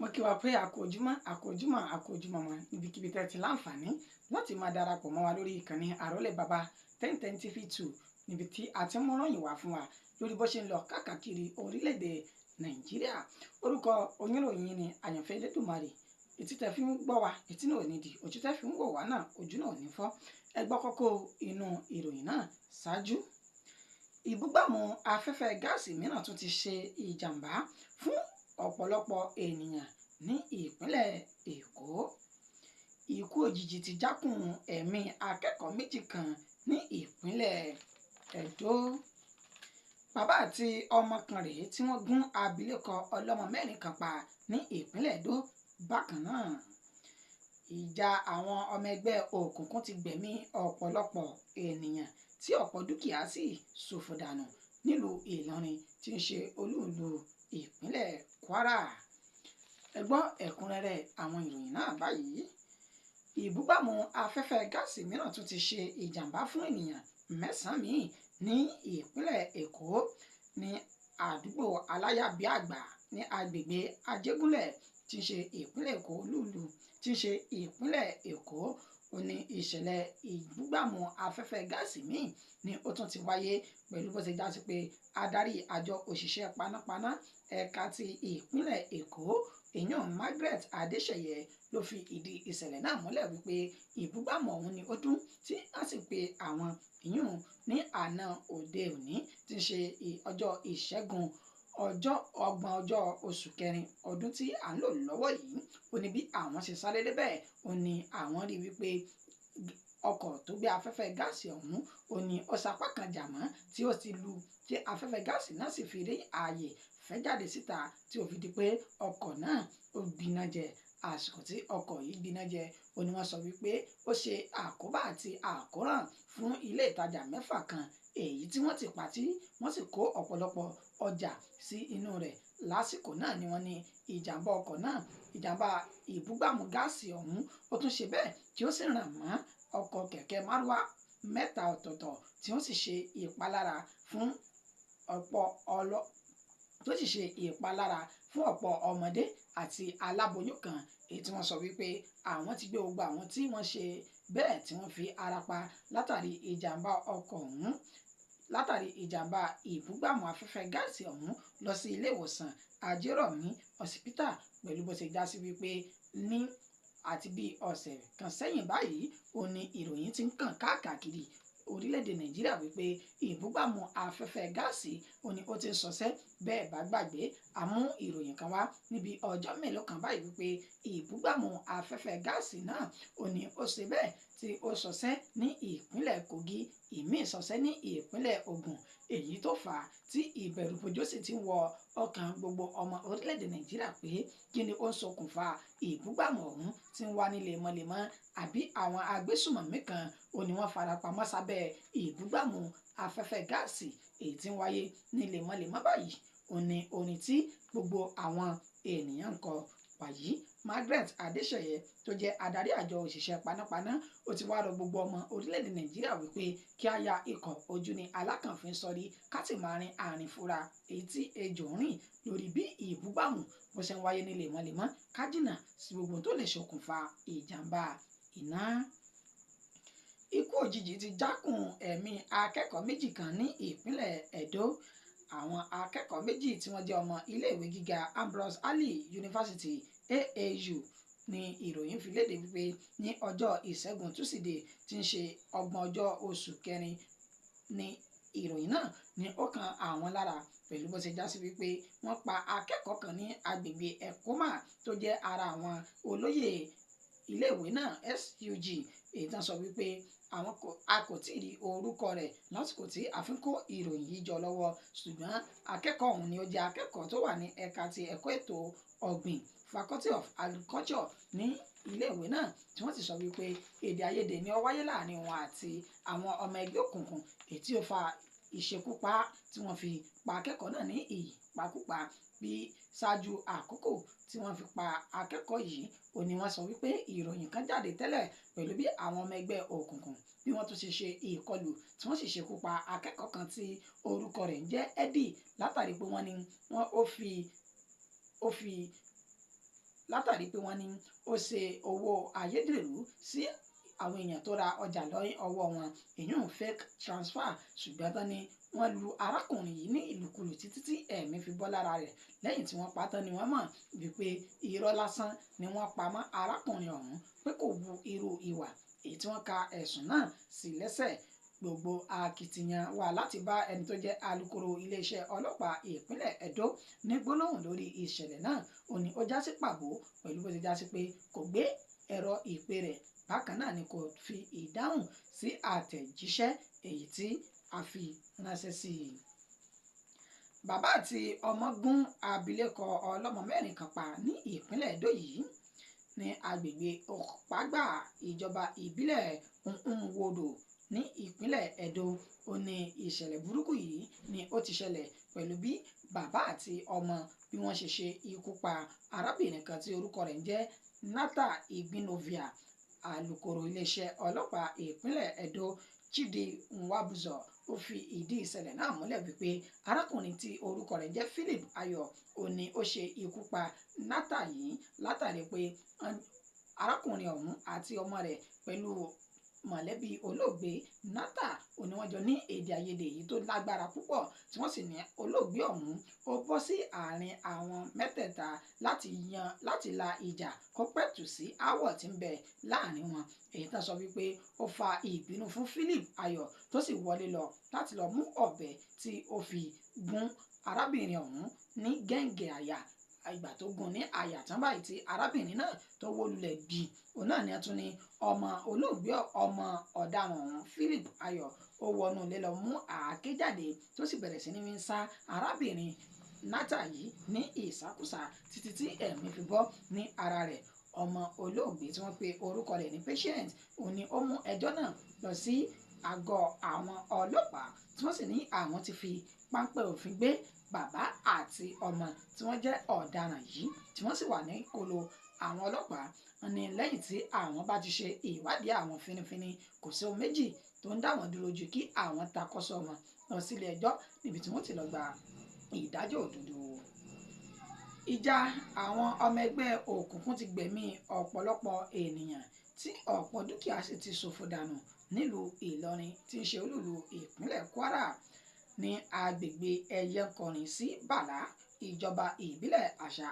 Mo kí wa pé àkójúmọ́, àkójúmọ́, àkójúmọ́ mọ́ níbikíbi tẹ́ ti láǹfààní láti máa darapọ̀ mọ́ wa lórí ìkànnì Àrólé Baba 1010 TV 2, níbi tí a ti ń mú ròyìn wá fún wa lórí bó ṣe ń lọ káàkiri orílẹ̀-èdè Nàìjíríà. Orúkọ oníròyìn ni Àyànfẹ́ Elédùmarè. Etí tẹ́ fi ń gbọ́ wa, etí náà ò ní di; ojú tẹ́ fi ń wò wá náà, ojú náà ò ní fọ́. Ẹ gbọ́ kókó inú ìròyìn náà ṣáájú. Ìbúgbàmù afẹ́fẹ́ gáàsì mìíràn tún ti ṣe ìjàmbá fún ọ̀pọ̀lọpọ̀ ènìyàn ní ìpínlẹ̀ Èkó. Ikú òjijì ti jákùn ẹ̀mí akẹ́kọ̀ọ́ méjì kan ní ìpínlẹ̀ Ẹdó. Bàbá àti ọmọ kan rèé tí wọ́n gún abilékọ ọlọ́mọ mẹ́rin kan pa ní ìpínlẹ̀ Ẹdó. Bákan náà, ìjà àwọn ọmọ ẹgbẹ́ òkùnkùn ti gbẹ̀mí ọ̀pọ̀lọpọ̀ ènìyàn tí ọ̀pọ̀ dúkìá sì ṣòfò dànù nílùú Ìlọrin tí ń ṣe olúùlú ìpínlẹ̀ Kwara. Ẹ gbọ́ ẹ̀kúnrẹ́rẹ́ àwọn ìròyìn náà báyìí. Ìbúgbàmù afẹ́fẹ́ gáàsì mìíràn tún ti ṣe ìjàmbá fún ènìyàn mẹ́sàn-án míì ní ìpínlẹ̀ Èkó, ní àdúgbò Aláyàbíàgbà ní agbègbè Ajégúnlẹ̀ tí ń ṣe ìpínlẹ̀ Èkó, olúùlú tí ń ṣe ìpínlẹ̀ Èkó. Ó ní ìṣẹ̀lẹ̀ ìbúgbàmù afẹ́fẹ́ gáàsì míì ni ó tún ti wáyé, pẹ̀lú bó ṣe já sí pé adarí àjọ òṣìṣẹ́ panápaná ẹ̀ka ti ìpínlẹ̀ Èkó, èèyàn Margaret Adéṣeyẹ, ló fi ìdí ìṣẹ̀lẹ̀ náà múlẹ̀ wípé ìbúgbàmù ọ̀hún ni ó dún, tí wọ́n sì pe àwọn ìyún ní àná òde òní tí ń ṣe ọjọ́ Ìṣẹ́gun, ọjọ́ 30 ọjọ́ oṣù kẹrin ọdún tí à ń lò lọ́wọ́ yìí. Ó ní bí àwọn ṣe sáré débẹ̀, ó ní àwọn rí wípé ọkọ̀ tó gbé afẹ́fẹ́ gáàsì ọ̀hún, ó ní ó sapá kan jàmọ́ tí ó ti lu, tí afẹ́fẹ́ gáàsì náà sì fi rí ààyè fẹ́ jáde síta, tí ó fi di pé ọkọ̀ náà ó gbiná jẹ. Àsìkò tí ọkọ̀ yìí gbiná jẹ, ó ní wọ́n sọ wípé ó ṣe àkóbá àti àkóràn fún ilé ìtajà mẹ́fà kan, èyí tí wọ́n ti pa tí wọ́n sì kó ọ̀pọ̀lọpọ̀ ọjà sí inú rẹ̀. Lásìkò náà ni wọ́n ní ìjàmbá ọkọ̀ náà, ìjàmbá ìbúgbàmù gáàsì ọ̀hún, ó tún ṣe bẹ́ẹ̀ tí ó sì ràn mọ́ ọkọ̀ kẹ̀kẹ́ márúwá mẹ́ta ọ̀tọ̀ọ̀tọ̀, tí ó sì ṣe ìpalára fún ọ̀pọ̀ ọlọ́ tó sì ṣe ìpalára fún ọ̀pọ̀ ọmọdé àti aláboyún kan, èyí tí wọ́n sọ wípé àwọn ti gbé gbogbo àwọn tí wọ́n ṣe bẹ́ẹ̀ tí wọ́n fi ara pa látàrí ìjàmbá ọkọ̀ ọ̀hún, látàrí ìjàmbá ìbúgbàmù afẹ́fẹ́ gáàsì ọ̀hún, lọ sí ilé ìwòsàn Ajérọ̀mí ọsibítà, pẹ̀lú bó ṣe já sí wípé ní àti bí ọ̀sẹ̀ kan sẹ́yìn báyìí, ó ní ìròyìn ti ń kàn káàkiri orílẹ̀-èdè Nàìjíríà wípé ìbúgbàmù afẹ́fẹ́ gáàsì ó ní ó ti ń ṣọṣẹ́. Bẹ́ẹ̀ bá gbàgbé, àmú ìròyìn kan wá níbi ọjọ́ mélòó kan báyìí wípé ìbúgbàmù afẹ́fẹ́ gáàsì náà, ó ní ó ṣe bẹ́ẹ̀ tí ó ṣọṣẹ́ ní ìpínlẹ̀ Kogi, ìmíì ṣọṣẹ́ ní ìpínlẹ̀ Ògùn, èyí tó fà á tí ìbẹ̀rùbojo sì ti wọ ọkàn gbogbo ọmọ orílẹ̀-èdè Nàìjíríà pé kí ni ó ń ṣokùnfà ìbúgbàmù ọ̀hún tí ń wá ní lemọ́lemọ́, àbí àwọn agbésùmọ̀mí kan ó ní wọ́n farapamọ́ sábẹ́ ìbúgbàmù afẹ́fẹ́ gáàsì èyí tí ń wáyé ní lemọ́lemọ́ báyìí. Ó ní orin tí gbogbo àwọn ènìyàn ń kọ wàyí. Margaret Adéṣeyẹ tó jẹ́ adarí àjọ òṣìṣẹ́ panápaná, ó ti wá rọ gbogbo ọmọ orílẹ̀-èdè Nàìjíríà wípé kí á ya ikọ̀ ojú ní alákànfin sọrí, ká sì máa rin àrìn fura èyí tí ejò ń rìn lórí bí ìbúgbàmù bó ṣe ń wáyé ní lemọ́lemọ́, ká jìnnà sí gbogbo tó lè ṣokùnfà ìjàmbá iná. Ikú òjijì ti jákùn ẹ̀mí akẹ́kọ̀ọ́ méjì kan ní ìpínlẹ̀ Ẹdó. Àwọn akẹ́kọ̀ọ́ méjì tí wọ́n jẹ́ ọmọ iléèwé gíga Ambrose Ali University, AAU, ní ìròyìn fi léde wípé ní ọjọ́ Ìṣẹ́gun Túsídẹ̀ẹ́ tí ń ṣe 30 ọjọ́ oṣù kẹrin ní ìròyìn náà ní ó kan àwọn lára, pẹ̀lú bó ṣe já sí wípé wọ́n pa akẹ́kọ̀ọ́ kan ní agbègbè Ekoma tó jẹ́ ara àwọn olóyè iléèwé náà, SUG, èyí tán sọ wípé àwọn a kò tí ì rí orúkọ rẹ̀ lásìkò tí a fi ń kó ìròyìn yìí jọ lọ́wọ́. Ṣùgbọ́n akẹ́kọ̀ọ́ ọ̀hún ni ó jẹ́ akẹ́kọ̀ọ́ tó wà ní ẹ̀ka ti ẹ̀kọ́ ètò ọ̀gbìn, Faculty of Agriculture, ní iléèwé náà, tí wọ́n sì sọ wípé èdè àìyedè ni ó wáyé láàrin wọn àti àwọn ọmọ ẹgbẹ́ òkùnkùn, èyí tí ó fa ìṣekúpa tí wọ́n fi pa akẹ́kọ̀ọ́ náà ní ìpakúpa. Bí ṣáájú àkókò tí wọ́n fi pa akẹ́kọ̀ọ́ yìí, ó ní wọ́n sọ wípé ìròyìn kan jáde tẹ́lẹ̀ pẹ̀lú bí àwọn ọmọ ẹgbẹ́ òkùnkùn bí wọ́n tún ṣe ṣe ìkọlù tí wọ́n sì ṣekú pa akẹ́kọ̀ọ́ kan tí orúkọ rẹ̀ ń jẹ́ Eddie, látàrí pé wọ́n ní wọ́n ó fi látàrí pé wọ́n ní ó ṣe owó ayédèrú sí àwọn èèyàn tó ra ọjà lọ́yìn ọwọ́ wọn, èyí fake transfer. Ṣùgbọ́n tán ni wọ́n lu arákùnrin yìí ní ìlùkulù títí tí ẹ̀mí fi bọ́ lára rẹ̀. Lẹ́yìn tí wọ́n pa tán ni wọ́n mọ̀ wípé irọ́ lásán ni wọ́n pa mọ́ arákùnrin ọ̀hún, pé kò bu irú ìwà èyí tí wọ́n ka ẹ̀sùn náà sí lẹ́sẹ̀. Gbogbo akitiyan wà láti bá ẹni tó jẹ́ alukoro iléeṣẹ́ ọlọ́pàá ìpínlẹ̀ Ẹdó ní gbólóhùn lórí ìṣẹ̀lẹ̀ náà ó ní ó já sí pàbó pẹ̀lú bó ti já sí pé kò gbé ẹ̀rọ ìpè rẹ̀. Bákan náà ni kò fi ìdáhùn sí àtẹ̀jíṣẹ́ èyí tí a fi ránṣẹ́ sí i. Bàbá àti ọmọ gún abilékọ ọlọ́mọ mẹ́rin kan pa ní ìpínlẹ̀ Ẹdó yìí ní agbègbè Ọ̀págbà, ìjọba ìbílẹ̀ Nwodo ní ìpínlẹ̀ Ẹdó. Ó ní ìṣẹ̀lẹ̀ burúkú yìí ni ó ti ṣẹlẹ̀ pẹ̀lú bí bàbá àti ọmọ bí wọ́n ṣe ṣe ikú pa arábìnrin kan tí orúkọ rẹ̀ ń jẹ́ Nata Igbinovia. Alukoro iléeṣẹ́ ọlọ́pàá ìpínlẹ̀ Ẹdó Chidi Nwabuzo ó fi ìdí ìṣẹ̀lẹ̀ náà múlẹ̀ wípé arákùnrin tí orúkọ rẹ̀ jẹ́ Philip Ayọ̀ ó ní ó ṣe ikú pa Nata yìí látàrí pé arákùnrin ọ̀hún àti ọmọ rẹ̀ pẹ̀lú mọ̀lẹ́bí olóògbé Nata ó ní wọ́n jọ ní èdè àìyedè yìí tó lágbára púpọ̀, tí wọ́n sì ní olóògbé ọ̀hún ó bọ́ sí àárín àwọn mẹ́tẹ̀ẹ̀ta láti la ìjà kó pẹ̀tù sí aáwọ̀ tí ń bẹ láàrin wọn. Èyí tán sọ wípé ó fa ìbínú fún Philip Ayọ̀ tó sì wọlé lọ láti lọ mú ọ̀bẹ tí ó fi gún arábìnrin ọ̀hún ní gẹ̀ǹgẹ̀ àyà. Ìgbà tó gún ní àyà tán báyìí tí arábìnrin náà tó wó lulẹ̀ gbì, òun náà ni a tún ní ọmọ olóògbé ọmọ ọ̀daràn ọ̀hún Philip Ayọ̀ ó wọnú ilé lọ mú àáké jáde tó sì bẹ̀rẹ̀ sí ní fi sá arábìnrin Nata yìí ní ìsákúsá títí tí ẹ̀mí fi bọ́ ní ara rẹ̀. Ọmọ olóògbé tí wọ́n pe orúkọ rẹ̀ ní Patient òun ni ó mú ẹjọ́ náà lọ sí àgọ́ àwọn ọlọ́pàá, tí wọ́n sì ní àwọn ti fi páńpẹ́ òfin gbé bàbá àti ọmọ tí wọ́n jẹ́ ọ̀daràn yìí, tí wọ́n sì wà ní kolo àwọn ọlọ́pàá. Ní lẹ́yìn tí àwọn bá ti ṣe ìwádìí àwọn finifini, kò sí ohun méjì tó ń dá wọn dúró ju kí àwọn takọ́sọ wọn lọ sílé ẹjọ́ níbi tí wọ́n ti lọ gba ìdájọ́ òdodo. Ìjà àwọn ọmọ ẹgbẹ́ òkùnkùn ti gbẹ̀mí ọ̀pọ̀lọpọ̀ ènìyàn tí ọ̀pọ̀ dúkìá sì ti ṣòfò dànù nílùú Ìlọrin tí ń ṣe olúìlú ìpínlẹ̀ Kwara ní agbègbè Ẹyẹnkọrin sí Bàlá, ìjọba ìbílẹ̀ Àṣà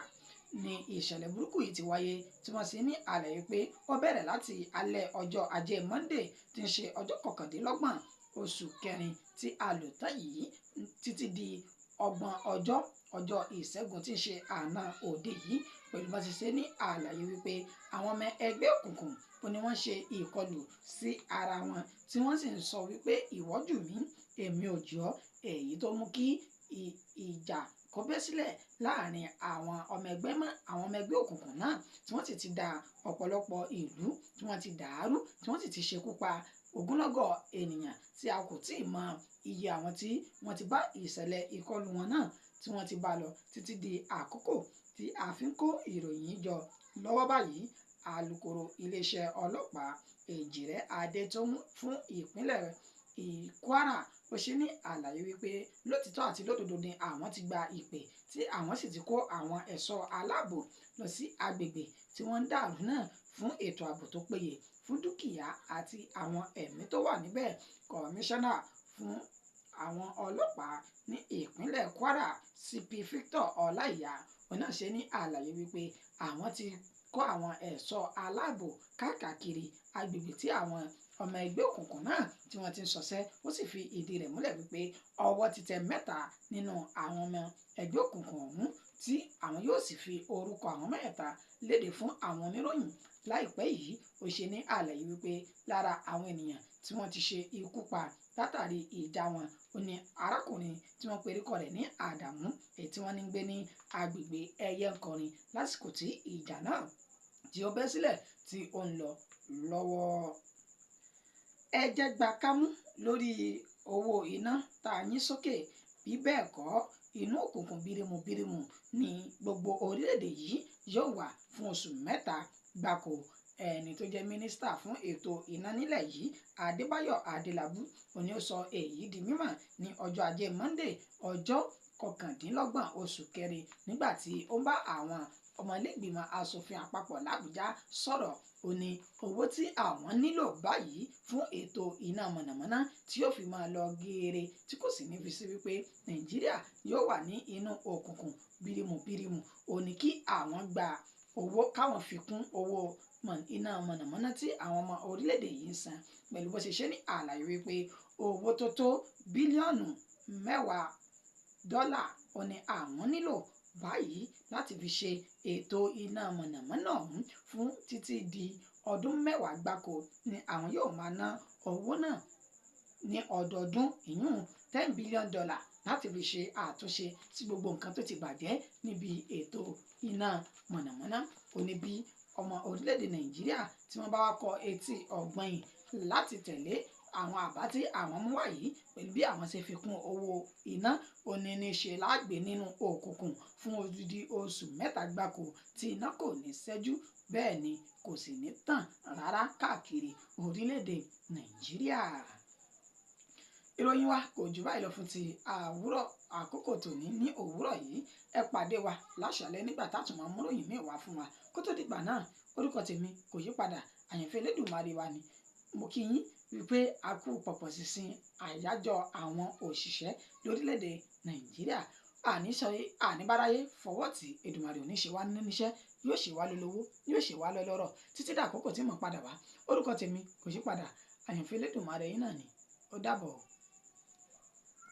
ní ìṣẹ̀lẹ̀ burúkú yìí ti wáyé, tí wọ́n sì ní àlàyé pé ó bẹ̀rẹ̀ láti alẹ́ ọjọ́ ajé Monday tí ń ṣe ọjọ́ 29 oṣù kẹrin tí a lò tán yìí títí di ọgbọ̀n ọjọ́ ọjọ́ ìṣẹ́gun tí ń ṣe àná òde yìí, pẹ̀lú bá ṣe ṣe ní àlàyé wípé àwọn ọmọ ẹgbẹ́ òkùnkùn ó ní wọ́n ṣe ìkọlù sí ara wọn, tí wọ́n sì ń sọ wípé ìwọ jù mí èmi ò jù ọ́, èyí tó mú kí ìjà kó bẹ́ sílẹ̀ láàrin àwọn ọmọ ẹgbẹ́ mọ́ àwọn ọmọ ẹgbẹ́ òkùnkùn náà, tí wọ́n sì ti da ọ̀pọ̀lọpọ̀ ìlú tí wọ́n ti dàárú, tí wọ́n sì ti ṣekú pa ogunlọ́gọ̀ ènìyàn tí a kò tíì mọ iye àwọn tí wọ́n ti bá ìṣẹ̀lẹ̀ ìkọlù wọn náà tí wọ́n ti bá lọ títí di àkókò tí a fi ń kó ìròyìn jọ lọ́wọ́ báyìí. Alukoro iléeṣẹ́ ọlọ́pàá Èjìrẹ́ Adétóhùn fún ìpínlẹ̀ Kwara ó ṣe ní àlàyé wípé lótìtọ́ àti lódodo ni àwọn ti gba ìpè tí àwọn sì ti kó àwọn ẹ̀ṣọ́ aláàbò lọ sí agbègbè tí wọ́n ń dàrú náà fún ètò ààbò tó péye fún dúkìá àti àwọn ẹ̀mí tó wà níbẹ̀. Kọmíṣánná fún àwọn ọlọ́pàá ní ìpínlẹ̀ Kwara CP Victor Ọláìyá òun náà ṣe ní àlàyé wípé àwọn ti kó àwọn ẹ̀ṣọ́ aláàbò káàkiri agbègbè tí àwọn ọmọ ẹgbẹ́ òkùnkùn náà tí wọ́n ti ń ṣọṣẹ́. Ó sì fi ìdí rẹ̀ múlẹ̀ wípé ọwọ́ ti tẹ 3 nínú àwọn ọmọ ẹgbẹ́ òkùnkùn ọ̀hún, tí àwọn yóò sì fi orúkọ àwọn mẹ́ta léde fún àwọn oníròyìn láìpẹ́ yìí. Ó ṣe ní àlàyé wípé lára àwọn ènìyàn tí wọ́n ti ṣe ikú pa látàrí ìjà wọn ó ní arákùnrin tí wọ́n períkọ rẹ̀ ní Àdàmú, èyí tí wọ́n ní gbé ní agbègbè Ẹyẹnkọrin lásìkò tí ìjà náà tí ó bẹ́ sílẹ̀ tí ó ń lọ lọ́wọ́. Ẹ jẹ́ gba kámú lórí owó iná tá a yín sókè, bí bẹ́ẹ̀ kọ́ inú òkùnkùn bírímù bírímù ní gbogbo orílẹ̀-èdè yìí yóò wà fún oṣù 3 gbáko. Ẹni tó jẹ́ mínísítà fún ètò iná nílẹ̀ yìí Adébáyọ̀ Adélábù òní ó sọ èyí di mímọ̀ ní ọjọ́ ajé Monday ọjọ́ 29 oṣù kẹrin nígbà tí ó ń bá àwọn Ọmọlẹ́gbìmọ̀ asòfin àpapọ̀ làbújá sọ̀rọ̀. Ó ní owó tí àwọn nílò báyìí fún ètò iná mọ̀nàmọ́ná tí yóò fi máa lọ geere, tí kò sì ní fi sí wípé Nàìjíríà yóò wà ní inú òkùnkùn bírímù bírímù, ó ní kí àwọn gba owó káwọn fi kún owó iná mọ̀nàmọ́ná tí àwọn ọmọ orílẹ̀-èdè yìí ń san, pẹ̀lú bó ṣe ṣe ní àlàyé wípé owó tó tó bílíọ̀nù 10 dọ́là ó ní àwọn nílò báyìí láti fi ṣe ètò iná mọ̀nàmọ́ná ọ̀hún fún títí di ọdún 10 gbáko ni àwọn yóò máa ná owó náà ní ọdọọdún, ìyún $10 billion, láti fi ṣe àtúnṣe sí gbogbo nǹkan tó ti bàjẹ́ níbi ètò iná mọ̀nàmọ́ná. Ó ní bí ọmọ orílẹ̀-èdè Nàìjíríà tí wọ́n bá wá kọ etí ọ̀gbọ̀nyìn láti tẹ̀lé àwọn àbá tí àwọn mú wá yìí, pẹ̀lú bí àwọn ṣe fi kún owó iná, ó ní ní ṣe láàgbé nínú òkùnkùn fún odidi oṣù 3 gbáko tí iná kò ní ṣẹ́jú, bẹ́ẹ̀ ni kò sì ní tàn rárá káàkiri orílẹ̀-èdè Nàìjíríà. Ìròyìn wa kò jù báyìí lọ fún ti àwúrọ̀ àkókò tòní ní òwúrọ̀ yìí. Ẹ pàdé wa láṣàlẹ̀ nígbà tá a tún máa mú ròyìn míì wá fún wa. Kó tó dìgbà náà, orúkọ tèmi kò yí padà, Àyànfẹ́ Elédùmarè wa ni. Mo kí yín wípé a kú pọ̀pọ̀ ṣinṣin àyájọ́ àwọn òṣìṣẹ́ lórílẹ̀‐èdè Nàìjíríà. Àní sọ àní báráyé fọwọ́ tí Èdùmàrè ò ní ṣe wá níṣẹ́, yóò ṣe wá lólówó, yóò ṣe wá lọ́lọ́rọ̀ títí dàkókò tí mò ń padà wá. Orúkọ tèmi kò yí padà, Àyànfẹ́ Elédùmarè yín náà ni. Ó dàbọ̀.